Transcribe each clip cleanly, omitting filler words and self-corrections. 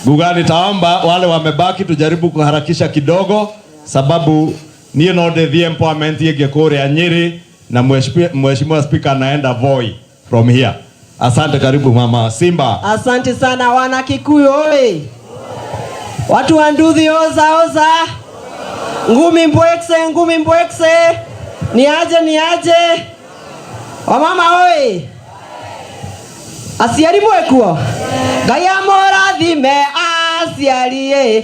Guga, nitaomba wale wamebaki tujaribu kuharakisha kidogo, sababu niĩ no ndĩthiĩ empowerment ĩngĩ kũrĩa Nyĩrĩ na mheshimiwa Speaker anaenda Voi from here. Asante, karibu Mama Simba. Asante sana wana Kikuyu oye! Watu wa Nduthi oza oza! Ngumi mbwekse, ngumi mbwekse! Ni aje ni aje? Wamama oye! Aciari mwekuo? Ngai amũrathime aciari ĩ.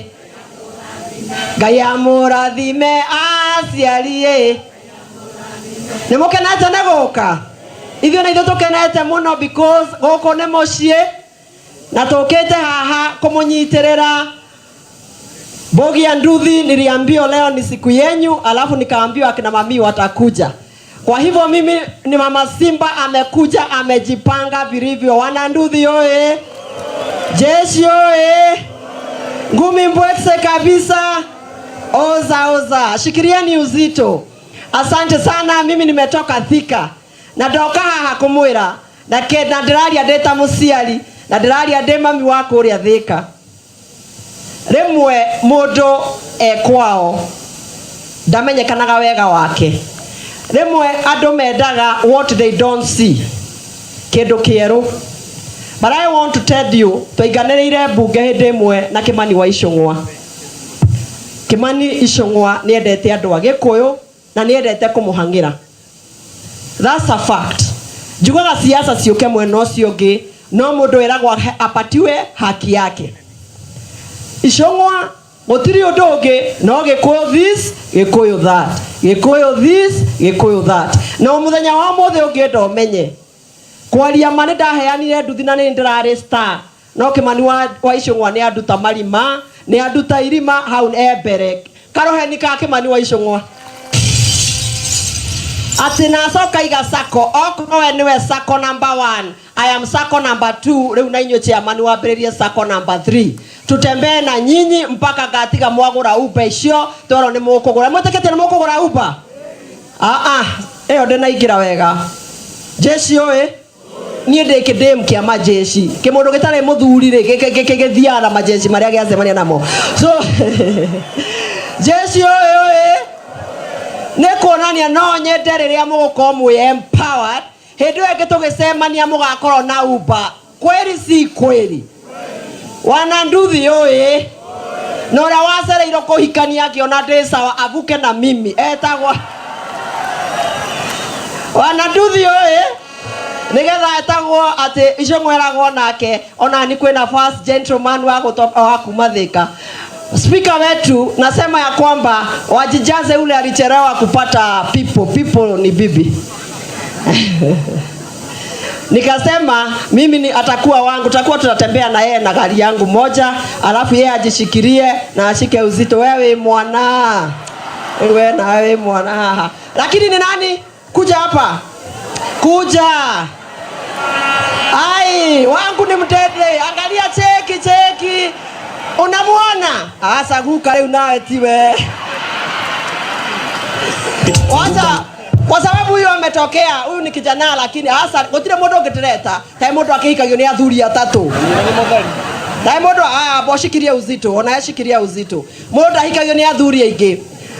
Ngai amũrathime aciari ĩ. Nĩ mũkenete nĩ gũka? Ithuĩ na ithuĩ tũkenete mũno because gũkũ nĩ mũciĩ na tũkĩte haha kũmũnyitĩrĩra Bogi ya Nduthi. Niliambiwa leo ni siku yenyu, alafu nikaambiwa akina mami watakuja. Kwa hivyo mimi ni Mama Simba amekuja, amejipanga vilivyo. Wana Nduthi oye! Jeshi oye! Ngumi mbwekse kabisa! Oza oza, shikirieni uzito. Asante sana, mimi nimetoka Thika na ndoka haha kumwira na ke na ndĩraria ndĩ ta mũciari na ndĩraria ndĩ mami wa kũrĩa Thika. Rĩmwe mũndũ e kwao ndamenyekanaga wega wake. Rĩmwe andũ mendaga what they don't see, kĩndũ kĩerũ. But I want to tell you, twainganĩrĩire mbunge hĩndĩ ĩmwe na Kimani wa Ichung'wa. Kimani Ichung'wa nĩendete andũ a Gĩkũyũ na nĩendete kũmũhang'ĩra. That's a fact. Njugaga siasa ciũke mwena ũcio ũngĩ, no mũndũ ĩragwo apatiwe haki yake. Ichung'wa gũtirĩ ũndũ ũngĩ no Gĩkũyũ this, Gĩkũyũ that, Gĩkũyũ this, Gĩkũyũ that. Na mũthenya wa ũmũthĩ ũngĩenda ũmenye kwaria ma, nĩ ndaheanire nduthi na nĩ ndĩrarĩ star, no Kimani wa Ichung'wa nĩ anduta marima, nĩ anduta irima hau e mbere karoheni ka Kimani wa Ichung'wa atĩ na acoka iga sacco, okorwo we nĩwe sacco number one, I am sacco number two. Rĩu na inyuĩ chairman wambĩrĩrie sacco number three, tutembee na nyinyi mpaka ngatiga mwagũra Uber icio twerwo nĩ mũkũgũra. Mwĩtĩkĩtie nĩ mũkũgũra Uber? Ah ah, ĩyo ndĩnaingĩra wega. Jeshi ũĩ niĩ ndĩ kĩndĩmu kĩa majeshi, kĩmũndũ gĩtarĩ mũthuri rĩ gĩthiaga na majeshi marĩa gĩacemania namo. So jeshi ũĩ ũĩ nĩ kuonania no nyende rĩrĩa mũgũkorwo mwĩ empowered, hĩndĩ ĩyo ĩngĩ tũgĩcemania mũgakorwo na Uber. Kweli si kweli? Wana Nduthi ũĩ na ũrĩa wacereirwo kũhikania akĩona ndĩ sawa avuke na mimi etagwo wana Nduthi ũĩ nigetha etagwo atĩ icio ngweragwo nake ona ni kwĩna first gentleman wa kutoka wa kuma Thika. Speaker wetu, nasema ya kwamba wajijaze ule alichelewa kupata people people ni bibi. Nikasema mimi ni atakuwa wangu, tutakuwa tunatembea na yeye na gari yangu moja, alafu yeye ajishikirie na ashike uzito. Wewe mwana, wewe na wewe mwana haha. Lakini ni nani kuja hapa kuja? Ai, wangu ni mtende. Angalia, cheki cheki, unamuona? Asa guka rĩu nawe tiwe. Wacha kwa sababu huyu ametokea, huyu ni kijana, lakini hasa gũtirĩ mũndũ ũngĩtĩreta kaĩ mũndũ akĩhikagio nĩ athuri atatũ kaĩ mũndũ aya boshikirie uzito ona yashikiria uzito, mũndũ ahikagio nĩ athuri aingĩ.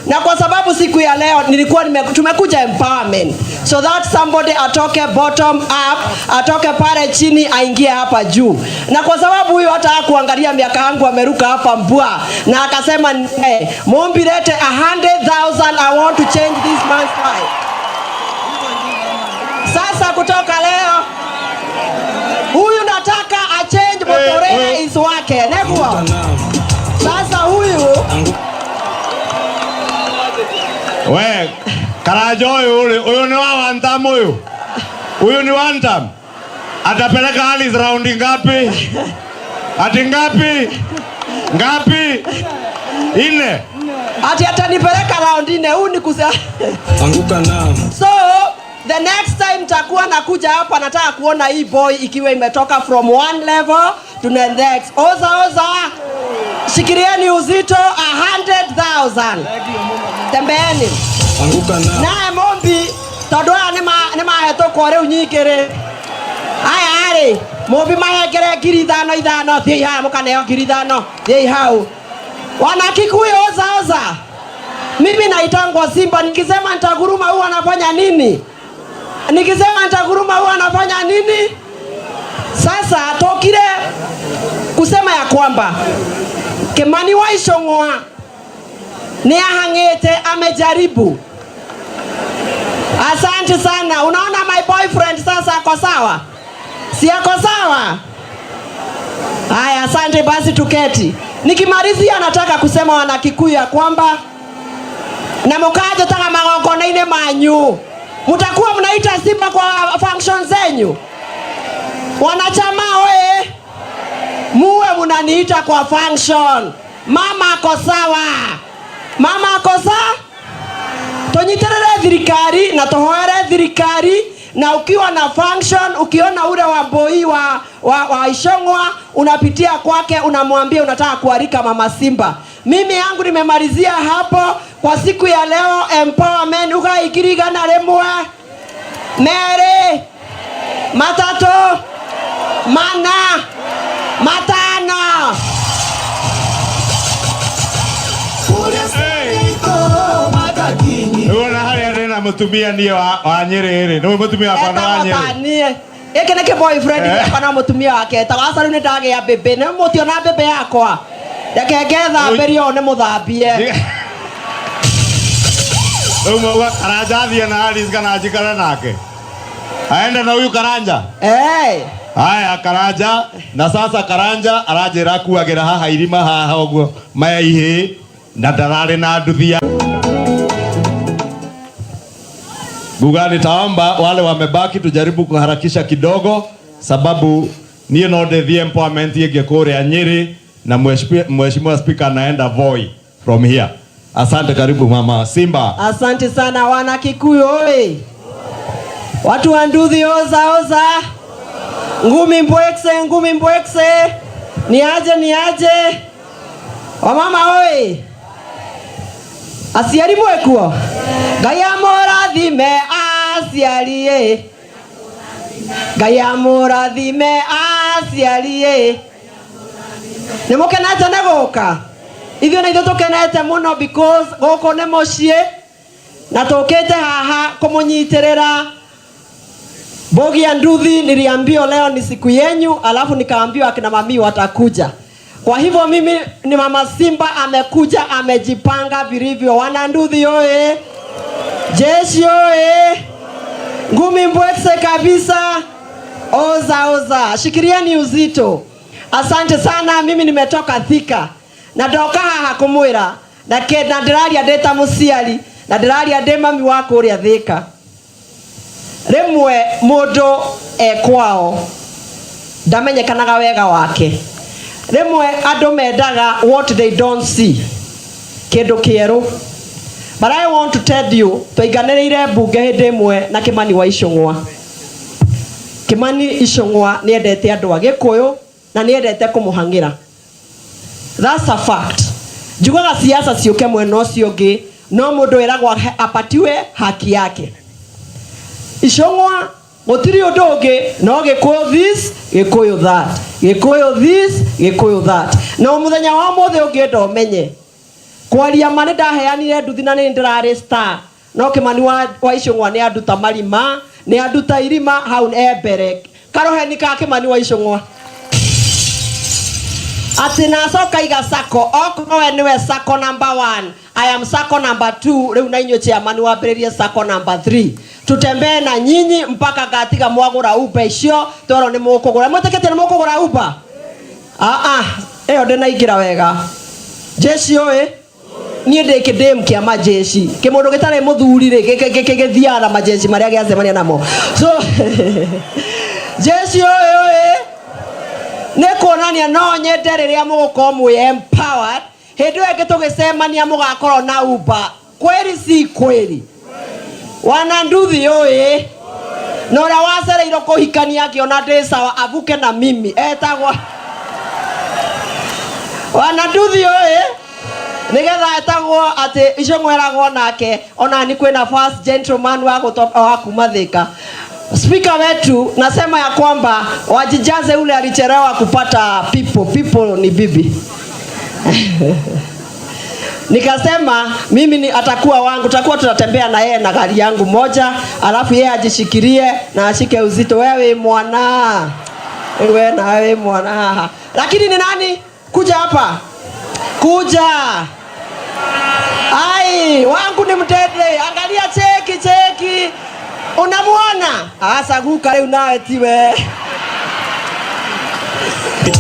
Na kwa sababu siku ya leo nilikuwa tumekuja empowerment so that somebody atoke bottom up, atoke pale chini aingie hapa juu. Na kwa sababu huyu hata hakuangalia miaka yangu, ameruka hapa mbwa na akasema, "Hey, Mumbi, lete 100,000, I want to change this man's life." Sasa kutoka leo huyu nataka achange motorere is wake neguo. Sasa huyu We, Karajo huyu ule, huyu ni wa one term huyu. Huyu ni one term. Atapeleka Alice raundi ngapi? Ati ngapi? Ngapi? Ine. Ati atanipeleka round nne. Huu ni kusa Anguka nao. So the next time takuwa nakuja hapa, nataka kuona hii boy ikiwa imetoka from one level to the next. Oza oza, shikirieni uzito 100,000, tembeeni. Anguka nao. Naye Mombi, tondu aya nĩ mahetũkwo rĩu nyingĩ rĩ, aya rĩ Mũmbi mahengere 5,000 ithano. Thiĩi haha mũkaneo 5,000. Thiĩi hau. Wana Kikuyu, oza oza. Mimi naitangwa Simba, nikisema nitaguruma huwa anafanya nini? Nikisema nitaguruma huwa anafanya nini? Sasa tokire kusema ya kwamba Kimani wa Ichung'wa ni ahang'ite, amejaribu. Asante sana. Unaona my boyfriend sasa ako sawa? Si ako sawa? Haya, asante basi tuketi. Nikimalizia nataka kusema wana Kikuyu ya kwamba na mukaje taka magongona-inĩ manyu, mutakuwa mnaita Simba kwa function zenyu. Wanachama oye, muwe munaniita kwa function. Mama ako sawa, mama ako sawa. Tũnyitĩrĩre thirikari na tũhoere thirikari, na ukiwa na function, ukiona ule wa boy wa Ichung'wa unapitia kwake, unamwambia unataka kualika mama Simba. Mimi yangu nimemalizia hapo kwa siku ya leo. Empowerment ugaikirigana rimwe mere matatu mana matano. Nĩwona harĩa ndĩna mũtumia niĩ wa Nyĩrĩ rĩ, nĩwe mũtumia wakwa nĩ wa Etagwo Nyĩrĩ. ta niĩ, gĩkĩ nĩ kĩ-boyfriend gĩakwa na mũtumia wake etagwo aca. Rĩu nĩ ndagĩa mbĩmbĩ, nĩ mũtiona mbĩmbĩ yakwa, reke ngethambĩrie ũũ nĩ mũthambie. Rĩu mauga Karanja athiĩ na Alice kana njikare nake, aende na huyu Karanja. Eh. Haya Karanja, na sasa Karanja aranjĩra akuagĩra haha irima haha ũguo maya ihĩĩ na ndararĩ na nduthi ya Guga. Nitaomba wale wamebaki tujaribu kuharakisha kidogo, sababu niĩ no ndĩthiĩ empowerment ĩngĩ kũrĩa Nyĩrĩ na mheshimiwa Spika anaenda Voi from here. Asante, karibu mama Simba. Asante sana wana Kikuyu oi. Watu wa Nduthi, oza oza. Ngumi mbwekse, ngumi mbwekse. Ni aje ni aje. Wamama oi. Aciari mwekuo. Ngai amũrathime aciari ĩ. Ngai amũrathime aciari ĩ. Nĩ mũkenete nĩ gũka? Ithuĩ na ithuĩ tũkenete mũno because gũkũ nĩ mũciĩ na tũkĩte haha kũmũnyitĩrĩra. Bogi ya Nduthi, niliambiwa leo ni siku yenyu, alafu nikaambiwa akina mami watakuja. Kwa hivyo mimi ni mama Simba amekuja, amejipanga vilivyo. Wana Nduthi oye! Jeshi oye! Ngumi mbwekse kabisa. Oza oza, shikirieni uzito. Asante sana, mimi nimetoka Thika na ndoka haha kumwira na ke na ndĩraria ndĩ ta mũciari na ndĩraria ndĩ mami wa kũrĩa Thika. Rĩmwe mũndũ e kwao ndamenyekanaga wega wake. Rĩmwe andũ mendaga what they don't see, kĩndũ kĩerũ. But I want to tell you, twaiganĩrĩire mbunge hĩndĩ ĩmwe na Kimani wa Ichung'wa. Kimani Ichung'wa nĩendete andũ a Gĩkũyũ na nĩendete kũmũhang'ĩra. That's a fact. Njugaga siasa ciũke mwena ũcio ũngĩ, no mũndũ ĩragwo apatiwe haki yake. Ichung'wa gũtirĩ ũndũ ũngĩ no Gĩkũyũ this, Gĩkũyũ that, Gĩkũyũ this, Gĩkũyũ that. Na mũthenya wa ũmũthĩ ũngĩenda ũmenye kwaria ma, nĩ ndaheanire nduthi na nĩ ndĩrarĩ star, no Kimani wa Ichung'wa nĩ anduta marima, nĩ anduta irima hau e mbere karoheni ka Kimani wa Ichung'wa atĩ na acoka iga sako okorwo we nĩwe sako number one, I am sako number two. Rĩu na inyuĩ chairman wambĩrĩrie sako number three, tutembee na nyinyi mpaka ngatiga mwagũra Uber icio twerwo nĩ mũkũgũra. Mwĩtĩkĩtie nĩ mũkũgũra Uber? Ah ah, ĩyo ndĩnaingĩra wega. Jeshi ũĩ niĩ ndĩ kĩndĩmu kĩa majeshi, kĩmũndũ gĩtarĩ mũthuri rĩ gĩthiaga na majeshi marĩa gĩacemania namo. So jeshi ũĩ ũĩ nĩ kuonania no nyende rĩrĩa mũgũkorwo mwĩ empowered, hĩndĩ ĩyo ĩngĩ tũgĩcemania mũgakorwo na Uber. Kweli si kweli? Wana Nduthi ũĩ na ũrĩa wacereirwo kũhikania akĩona ndĩ sawa avuke na mimi etagwa wana Nduthi ũĩ nigetha etagwo atĩ icio mweragwo nake ona ni kwĩna first gentleman wa gũtoka wa kuma Thika. Spika wetu nasema ya kwamba wajijaze ule alichelewa kupata people. People ni bibi. Nikasema mimi ni atakuwa wangu, tutakuwa tunatembea na yeye na gari yangu moja, alafu yeye ajishikilie na ashike uzito. Wewe mwana, wewe na wewe mwana. Lakini ni nani? Kuja hapa, kuja. Ai, wangu ni mtende. Angalia, cheki cheki, unamuona? Asa guka rĩu nawe tiwe.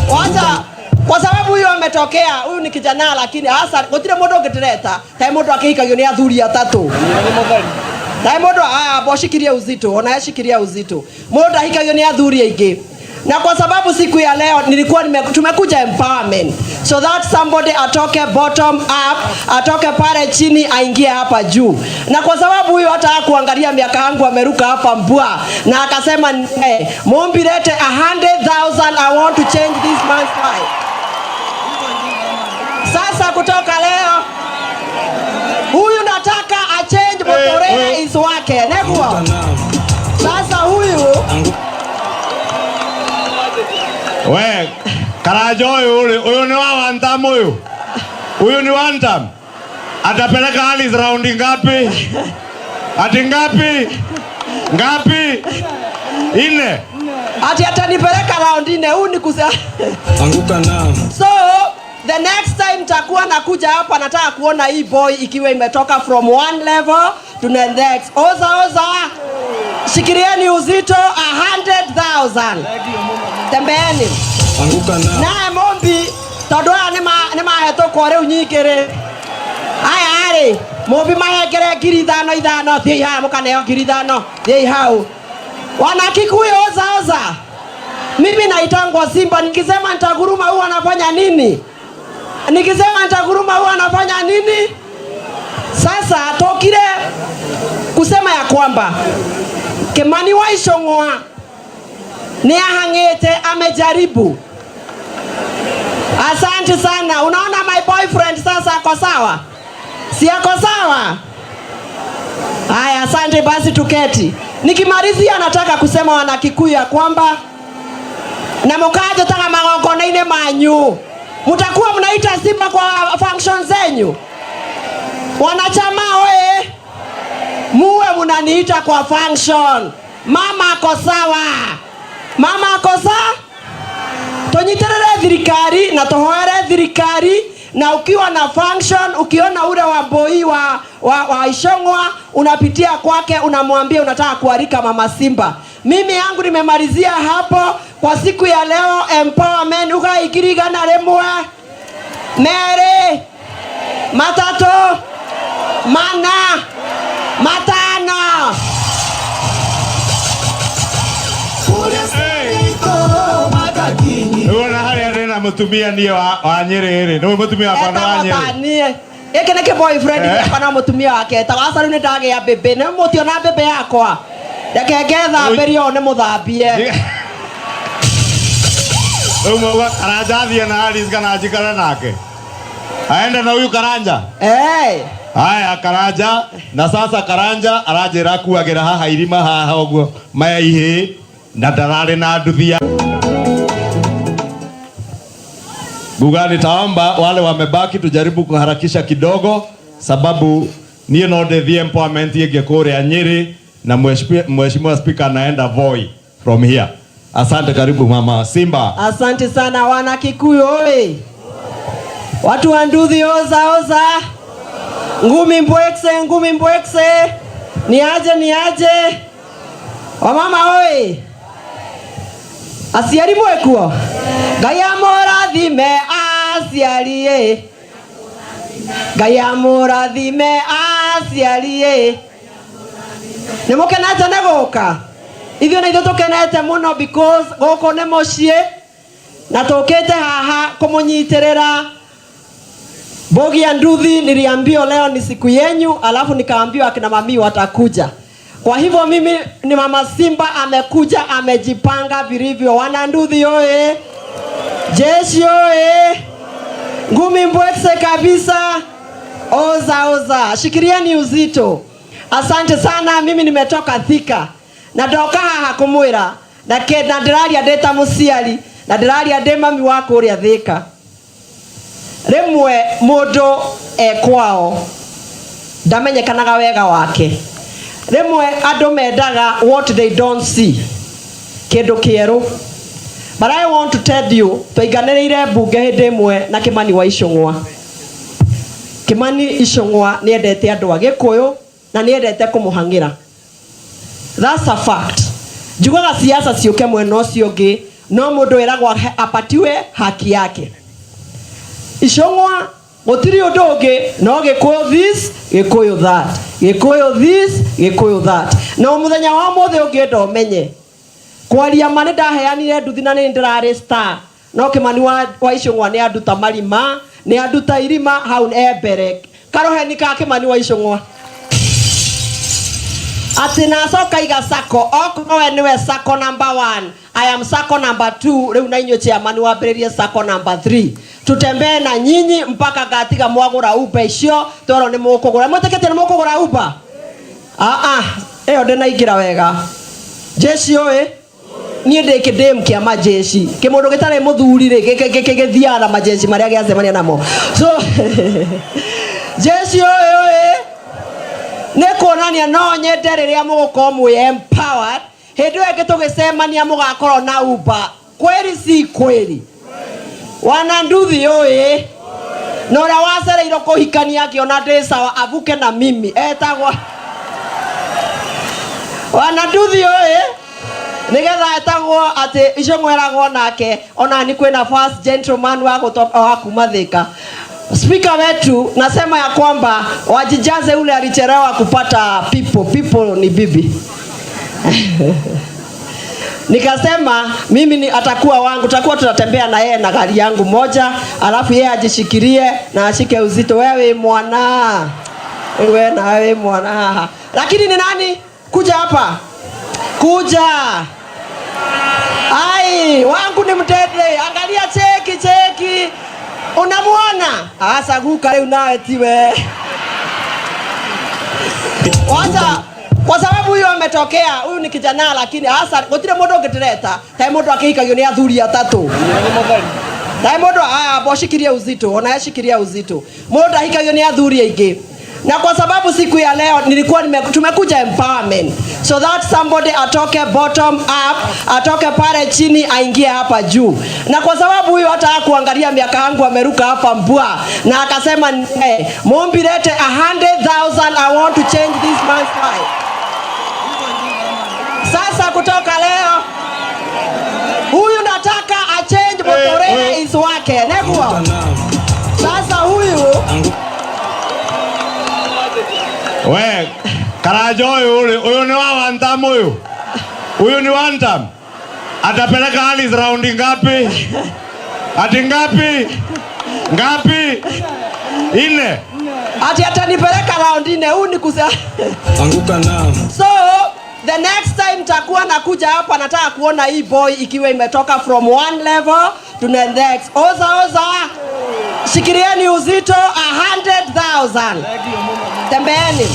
Wacha kwa sababu huyu ametokea, huyu ni kijana lakini hasa gutire mundu ungitireta tai mundu akihikagio ni athuri atatu. Tai mundu aya boshikiria uzito, ona yashikiria uzito. Mundu ahikagio ni athuri aingi. Na kwa sababu siku ya leo nilikuwa tumekuja empowerment so that somebody atoke bottom up, atoke pale chini aingie hapa juu. Na kwa sababu huyu hata hakuangalia miaka yangu, ameruka hapa mbwa na akasema, "Hey, Mumbi, lete 100,000, I want to change this man's life." Sasa kutoka leo huyu nataka achange motorere Eh, is wake neguo. Anguka nao. Sasa huyu We Karajo ũyũ rĩ, ũyũ nĩ wa one term ũyũ. Huyu ni one term. Atapeleka Alice raundi ngapi? Ati ngapi? Ngapi? Ine. Ati atanipeleka round nne. Huu ni kusa Anguka nao. So the next time takuwa nakuja hapa, nataka kuona hii boy ikiwa imetoka from one level to the next. Oza oza, shikirieni uzito 100,000. Tembeeni Anguka nao. Naye Mumbi tondu aya nĩ mahetũkwo rĩu nyingĩ rĩ, aya rĩ, Mumbi mahengere 5,000 ithano. Thiĩi haha mũkaneo 5,000. Thiĩi hau, wana Kikuyu, oza oza. Mimi naitangwa simba, nikisema nitaguruma huwa anafanya nini? Nikisema nitaguruma huwa anafanya nini? Sasa tokire kusema ya kwamba Kimani wa Ichung'wa ni ahang'ite, amejaribu. Asante sana. Unaona my boyfriend sasa ako sawa? Si ako sawa? Haya, asante basi tuketi. Nikimalizia nataka kusema wana Kikuyu ya kwamba na mukaje taka magongona-inĩ manyu, mutakuwa mnaita simba kwa function zenyu. Wanachama oye, muwe munaniita kwa function. Mama ako sawa, mama ako sawa. Tũnyitĩrĩre thirikari na tũhoere thirikari, na ukiwa na function, ukiona ule wa boy wa Ichung'wa, unapitia kwake, unamwambia unataka kualika mama Simba. Mimi yangu nimemalizia hapo kwa siku ya leo. Empowerment ugaigiri 100, 2, 3, 4, 5. Rĩu ona harĩa ndĩna mũtumia niĩ wa Nyĩrĩ rĩ, nĩwe mũtumia wakwa nĩ wa Etagwo Nyĩrĩ. ta niĩ, gĩkĩ nĩ kĩ-boyfriend Eh. gĩakwa na mũtumia wake etagwo aca. Rĩu nĩ ndagĩa mbĩmbĩ, nĩ mũtiona mbĩmbĩ yakwa, reke ngethambĩrie ũũ nĩ mũthambie. Rĩu mauga Karanja athiĩ na Alice kana njikare nake, aende na huyu Karanja. Eh. Haya Karanja, na sasa Karanja aranjĩra akuagĩra haha irima haha ũguo maya ihĩĩ na ndararĩ na nduthi ya Guga. Nitaomba wale wamebaki tujaribu kuharakisha kidogo, sababu niĩ no ndĩthiĩ empowerment ĩngĩ kũrĩa Nyĩrĩ na mheshimiwa Spika anaenda Voi from here. Asante, karibu mama Simba. Asante sana wana Kikuyu oi. Watu wa Nduthi, oza oza. Ngumi mbwekse, ngumi mbwekse. Ni aje ni aje. Wamama oi. Aciari mwekuo. Ngai amũrathime aciari ĩ. Ngai amũrathime aciari ĩ. Nĩ mũkenete nĩ gũka? Ithuĩ na ithuĩ tũkenete mũno because gũkũ nĩ mũciĩ na tũkĩte haha kũmũnyitĩrĩra. Bogi ya Nduthi, niliambiwa leo ni siku yenyu, alafu nikaambiwa akina mami watakuja. Kwa hivyo mimi ni mama Simba amekuja, amejipanga vilivyo. Wana Nduthi oye! Jeshi oye! Ngumi mbwekse kabisa! Oza oza, shikirieni uzito. Asante sana, mimi nimetoka Thika. Na ndoka haha kũmwĩra na ke na ndĩraria ndĩ ta mũciari na ndĩraria ndĩ mami wa kũrĩa Thĩka. Rĩmwe mũndũ e kwao ndamenyekanaga wega wake. Rĩmwe andũ mendaga what they don't see, kĩndũ kĩerũ. But I want to tell you, twaiganĩrĩire mbunge hĩndĩ ĩmwe na Kimani wa Ichung'wa. Kimani Ichung'wa nĩendete andũ a Gĩkũyũ na nĩendete kũmũhang'ĩra. That's a fact. Njugaga siasa ciũke mwena ũcio ũngĩ, no mũndũ ĩragwo apatiwe haki yake. Ichung'wa gũtirĩ ũndũ ũngĩ no Gĩkũyũ this, Gĩkũyũ that, Gĩkũyũ this, Gĩkũyũ that. Na mũthenya wa ũmũthĩ ũngĩenda ũmenye kwaria ma, nĩ ndaheanire nduthi na nĩ ndĩrarĩ star, no Kimani wa Ichung'wa nĩ anduta marima, nĩ anduta irima hau e mbere. Karoheni ka Kimani wa Ichung'wa atĩ na acoka iga sacco, okorwo we nĩwe sacco number one, I am sacco number two. Rĩu na inyuĩ chairman wambĩrĩrie sacco number three, tutembee na nyinyi mpaka ngatiga mwagũra Uber icio twerwo nĩ mũkũgũra. Mwĩtĩkĩtie nĩ mũkũgũra Uber? Ah ah, ĩyo ndĩnaingĩra wega. Jeshi ũĩ niĩ ndĩ kĩndĩmu kĩa majeshi, kĩmũndũ gĩtarĩ mũthuri rĩ gĩthiaga na majeshi marĩa gĩacemania namo. So jeshi ũyũ ũĩ nĩ kuonania no nyende rĩrĩa mũgũkorwo mwĩ empowered, hĩndĩ ĩyo ĩngĩ tũgĩcemania mũgakorwo na Uber. Kweli si kweli? Wana nduthi ũĩ na ũrĩa wacereirwo kũhikania akĩona ndĩ sawa avuke na mimi etagwo wana nduthi ũĩ nigetha etagwo atĩ icio mweragwo nake ona ni kwĩna first gentleman wa kutoka wa kuma Thika. Speaker wetu, nasema ya kwamba wajijaze ule alichelewa kupata people people ni bibi. Nikasema mimi ni atakuwa wangu, tutakuwa tunatembea na yeye na gari yangu moja, alafu yeye ajishikilie na ashike uzito. Wewe mwana, wewe na wewe mwana, lakini ni nani? Kuja hapa, kuja. Ai, wangu ni mtende. Angalia, cheki cheki, unamuona? Asa guka rĩu nawe tiwe. Wacha kwa sababu huyu ametokea, huyu ni kijana, lakini hasa gutire mundu ũngĩtĩreta taĩ mũndũ akĩhikagio nĩ athuri atatũ taĩ mũndũ aya boshikiria uzito, ona yashikiria uzito, mũndũ ahikagio nĩ athuri aingĩ. Na kwa sababu siku ya leo nilikuwa tumekuja empowerment so that somebody atoke bottom up, atoke pale chini aingie hapa juu. Na kwa sababu huyu hata hakuangalia miaka yangu, ameruka hapa mbwa na akasema, "Hey, Mumbi, lete 100,000, I want to change this man's life." Sasa kutoka leo huyu nataka achange motorere Eh, is wake neguo. Anguka nao. Sasa huyu We Karajo ũyũ rĩ, ũyũ nĩ wa one term, ũyũ ũyũ ni one term. Atapeleka Alice raundi ngapi? Ati ngapi? Ngapi? Ine. Ati atanipeleka round nne. Huu ni kusa Anguka nao. So the next time takuwa nakuja hapa, nataka kuona hii boy ikiwa imetoka from one level to the next. Oza oza, shikirieni uzito 100,000, tembeeni.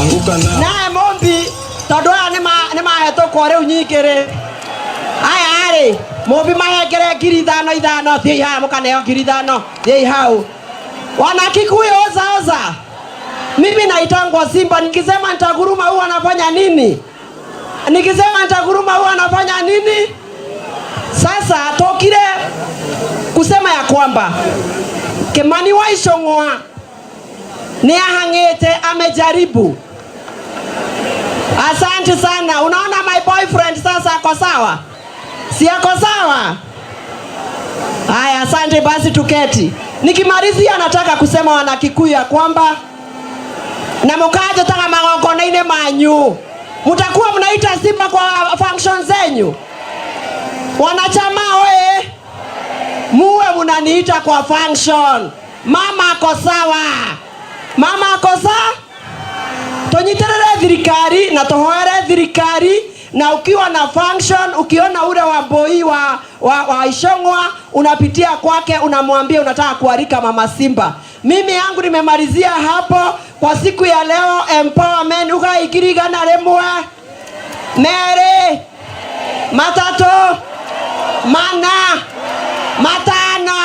Anguka nao. Naye Mumbi, tondu aya nĩ mahetũkwo rĩu nyingĩ rĩ, aya rĩ Mumbi mahengere 5,000 ithano. Thiĩi haha mũkaneo 5,000, thiĩi hau. Wana Kikuyu, oza oza. Mimi naitangwa simba, nikisema nitaguruma huwa anafanya nini? Nikisema nitaguruma huwa anafanya nini? Sasa tokire kusema ya kwamba Kimani wa Ichung'wa ni ahang'ite, amejaribu. Asante sana. Unaona my boyfriend sasa ako sawa, si ako sawa? Haya, asante basi, tuketi. Nikimalizia nataka kusema wana Kikuyu ya kwamba na mukaje taka magongona-inĩ manyu, mutakuwa mnaita simba kwa function zenyu. Wanachama oe, muwe munaniita kwa function. Mama ako sawa, mama ako sawa. Tũnyitĩrĩre thirikari na tũhoere thirikari. Na ukiwa na function, ukiona ule wa mboi wa Ichung'wa, unapitia kwake, unamwambia unataka kualika mama Simba. Mimi yangu nimemalizia hapo kwa siku ya leo. Empowerment ugaigirigana rimwe. Merĩ, matatũ, mana, matano.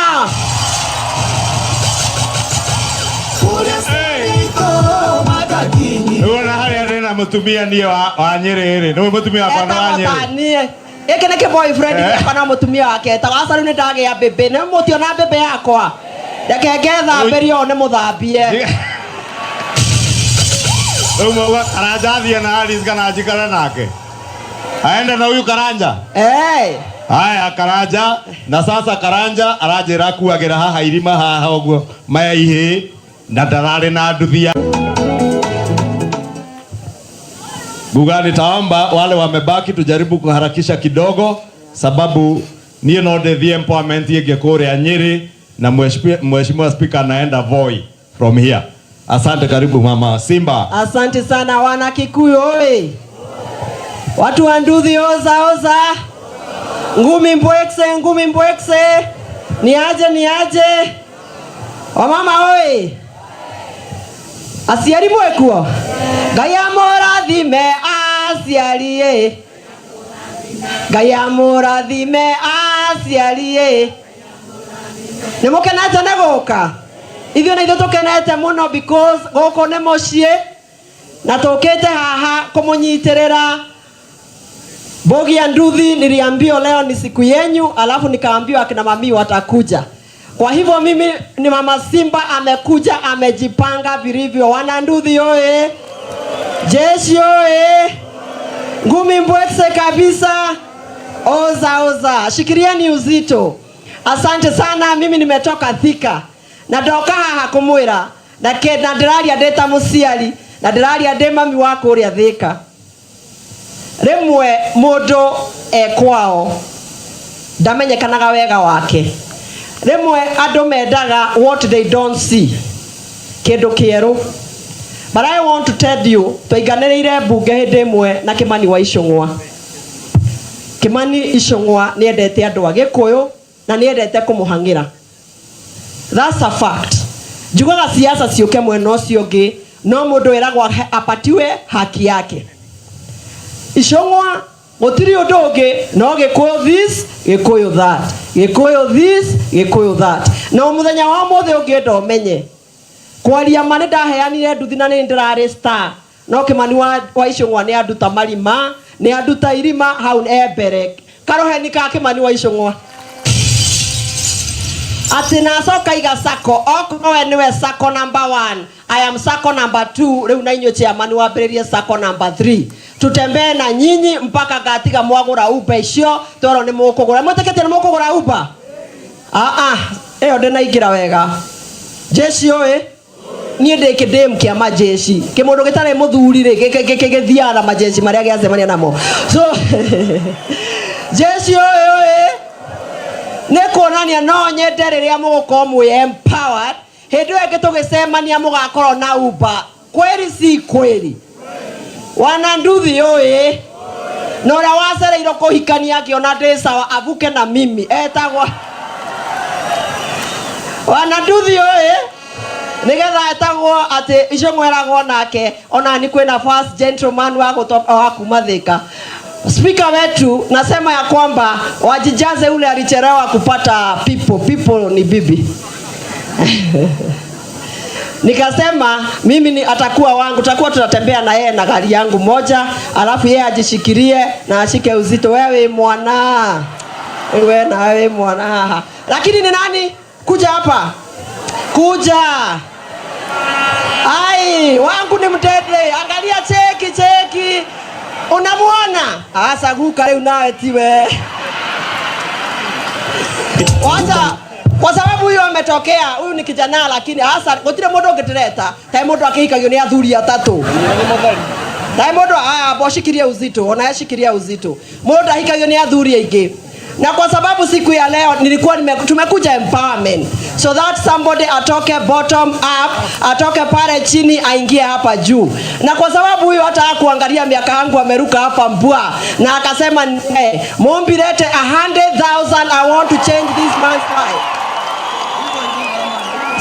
Nĩwona harĩa ndĩna mũtumia niĩ wa Nyĩrĩ rĩ, nĩwe mũtumia wakwa nĩ wa Etagwo Nyĩrĩ. ta niĩ. Gĩkĩ nĩ kĩ-boyfriend Eh. gĩakwa na mũtumia wake etagwo aca. Rĩu nĩ ndagĩa mbĩmbĩ, nĩ mũtiona mbĩmbĩ yakwa, reke ngethambĩrie ũũ nĩ mũthambie. Rĩu mauga Karanja athiĩ na Alice kana njikare nake, aende na huyu Karanja. Eh. Haya, Karanja, na sasa Karanja aranjĩra akuagĩra haha irima haha ũguo maya ihĩĩ na ndararĩ na nduthi ya Guga. Nitaomba wale wamebaki tujaribu kuharakisha kidogo, sababu niĩ no ndĩthiĩ empowerment ĩngĩ kũrĩa Nyĩrĩ na mheshimiwa Spika anaenda Voi from here. Asante, karibu Mama Simba. Asante sana wana Kikuyu oi. Watu wa Nduthi, oza oza. Ngumi mbwekse, ngumi mbwekse. Ni aje, ni aje. Wamama oi. Aciari mwekuo. Ngai amũrathime aciari ĩ. Ngai amũrathime aciari ĩ. Nĩ mũkenete nĩ gũka? Ithuĩ na ithuĩ tũkenete mũno because gũkũ nĩ mũciĩ na tũkĩte haha kũmũnyitĩrĩra. Bogi ya Nduthi, niliambiwa leo ni siku yenyu, alafu nikaambiwa akina mami watakuja. Kwa hivyo mimi ni Mama Simba amekuja, amejipanga vilivyo. Wana Nduthi oye! Jeshi oye! Ngumi mbwekse kabisa! Oza oza, shikirieni uzito. Asante sana, mimi nimetoka Thika na ndoka haha kumwira na ke na ndĩraria ndĩ ta mũciari na ndĩraria ndĩ mami wa kũrĩa Thika. Rĩmwe mũndũ e kwao ndamenyekanaga wega wake. Rĩmwe andũ mendaga what they don't see, kĩndũ kĩerũ. But I want to tell you, twainganĩrĩire mbunge hĩndĩ ĩmwe na Kimani wa Ichung'wa. Kimani Ichung'wa nĩendete andũ a Gĩkũyũ na nĩendete kũmũhang'ĩra. That's a fact. Njugaga siasa ciũke mwena ũcio ũngĩ, no mũndũ ĩragwo apatiwe haki yake. Ichung'wa gũtirĩ ũndũ ũngĩ no Gĩkũyũ this, Gĩkũyũ that, Gĩkũyũ this, Gĩkũyũ that. Na mũthenya wa ũmũthĩ ũngĩenda ũmenye kwaria ma, nĩ ndaheanire nduthi na nĩ ndĩrarĩ star, no Kimani wa Ichung'wa nĩ anduta marima, nĩ anduta irima hau e mbere karoheni ka Kimani wa Ichung'wa atĩ na acoka iga sako okorwo we nĩwe sako number one, I am sako number two. Rĩu na inyuĩ chairman wambĩrĩrie sako number three, tutembee na nyinyi mpaka ngatiga mwagũra Uber icio twerwo nĩ mũkũgũra. Mwĩtĩkĩtie nĩ mũkũgũra Uber? Ah ah, ĩyo ndĩnaingĩra wega. Jeshi ũĩ niĩ ndĩ kĩndĩmu kĩa majeshi, kĩmũndũ gĩtarĩ mũthuri rĩ gĩthiaga na majeshi marĩa gĩacemania namo. So jeshi ũyũ ĩ nĩ kuonania no nyende rĩrĩa mũgũkorwo mwĩ empowered, hĩndĩ ĩyo ĩngĩ tũgĩcemania mũgakorwo na Uber. Kweli si kweli? Wana Nduthi ũĩ na ũrĩa wacereirwo kũhikania akĩona ndĩ sawa avuke na mimi etagwo wana Nduthi ũĩ nigetha etagwo atĩ icio mweragwo nake ona ni kwĩna first gentleman wa kutoka wa kuma Thika. Spika wetu, nasema ya kwamba wajijaze ule alichelewa kupata people people ni bibi. Nikasema mimi ni atakuwa wangu, tutakuwa tunatembea na yeye na gari yangu moja, alafu yeye ajishikirie na ashike uzito. Wewe mwana, wewe na wewe mwana haha. Lakini ni nani kuja hapa? Kuja. Ai, wangu ni mtende. Angalia, cheki cheki. Unamuona? Asa guka rĩu nawe tiwe. Wacha kwa sababu huyu ametokea, huyu ni kijana, lakini hasa gutire mundu ũngĩtĩreta kaĩ mũndũ akĩhikagio nĩ athuri atatũ kaĩ mũndũ aya boshikirie uzito ona yashikiria uzito, mũndũ ahikagio nĩ athuri aingĩ. Na kwa sababu siku ya leo nilikuwa tumekuja empowerment so that somebody atoke bottom up, atoke pale chini aingie hapa juu. Na kwa sababu huyu hata hakuangalia miaka yangu, ameruka hapa mbwa na akasema, "Eh, Mumbi, lete 100,000, I want to change this man's life."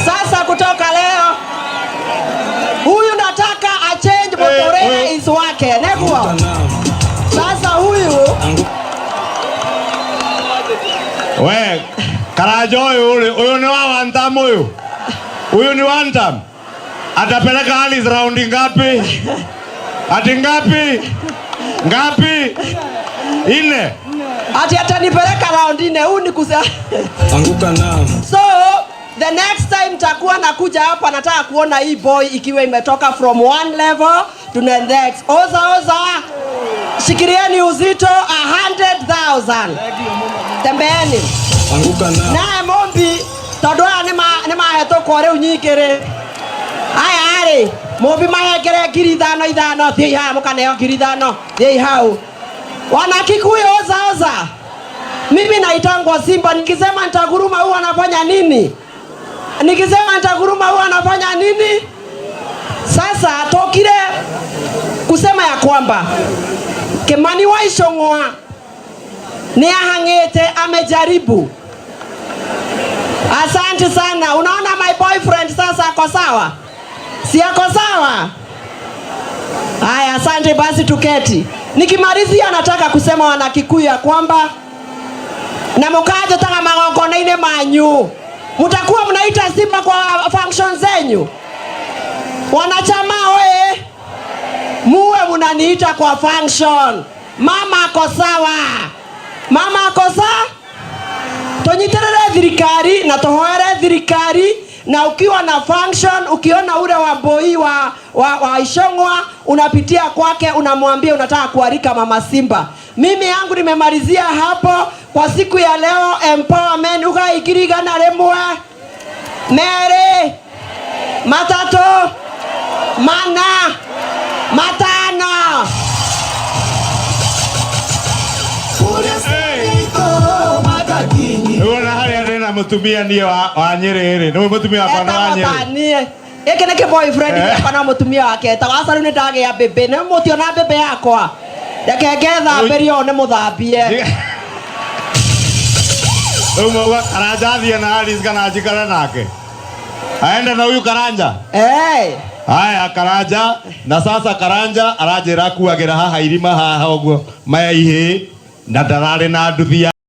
Sasa kutoka leo huyu nataka achange motorere Eh, is wake neguo. Anguka nao. Anguka. We, Karanja ũyũ rĩ, ũyũ nĩ wa one term ũyũ. Huyu ni one term. Atapeleka Alice raundi ngapi? Ati ngapi? Ngapi? Ine. Ati atanipeleka round nne. Huu ni kusa Anguka nao. So the next time takuwa nakuja hapa, nataka kuona hii boy ikiwa imetoka from one level to the next. Oza oza, shikirieni uzito 100,000. Tembeeni Anguka nao. Naye Mumbi, tondu aya nĩ mahetũkwo rĩu nyingĩ rĩ, aya rĩ, Mumbi mahengere 5,000 ithano. Thiĩi haha mũkaneo 5,000. Thiĩi hau. Wana Kikuyu, oza oza. Mimi naitangwa Simba. Nikisema nitaguruma huwa anafanya nini? Nikisema nitaguruma huwa anafanya nini? Sasa tokire kusema ya kwamba Kimani wa Ichung'wa nĩ ahang'ĩte, amejaribu. Asante sana. Unaona my boyfriend sasa ako sawa, si ako sawa? Haya, asante basi, tuketi. Nikimalizia nataka kusema, wana Kikuyu, ya kwamba na mukanjĩtaga magongona-inĩ manyu, mtakuwa mnaita Simba kwa function zenyu. Wanachama oye, muwe munaniita kwa function. Mama ako sawa, mama ako sawa. Tũnyitĩrĩre thirikari na tũhoere thirikari. Na ukiwa na function, ukiona ule wa mboi wa Ichung'wa, unapitia kwake, unamwambia unataka kualika mama Simba. Mimi yangu nimemalizia hapo kwa siku ya leo. Empowerment ugaigirigana rimwe, merĩ, matatũ, mana, matano. Hey. Nĩwona harĩa ndĩna mũtumia niĩ wa Nyĩrĩ rĩ, nĩwe mũtumia wakwa nĩ wa Etagwo Nyĩrĩ. ta niĩ, gĩkĩ nĩ kĩ-boyfriend Eh. gĩakwa na mũtumia wake etagwo. Aca rĩu nĩ ndagĩa mbĩmbĩ, nĩ mũtiona mbĩmbĩ yakwa, reke ngethambĩrie ũũ nĩ mũthambie. Rĩu mauga Karanja athiĩ na Alice kana njikare nake, aende na huyu Karanja. Eh. Haya, Karanja, na sasa Karanja aranjĩra akuagĩra haha irima haha ũguo maya ihĩĩ na ndararĩ na nduthi ya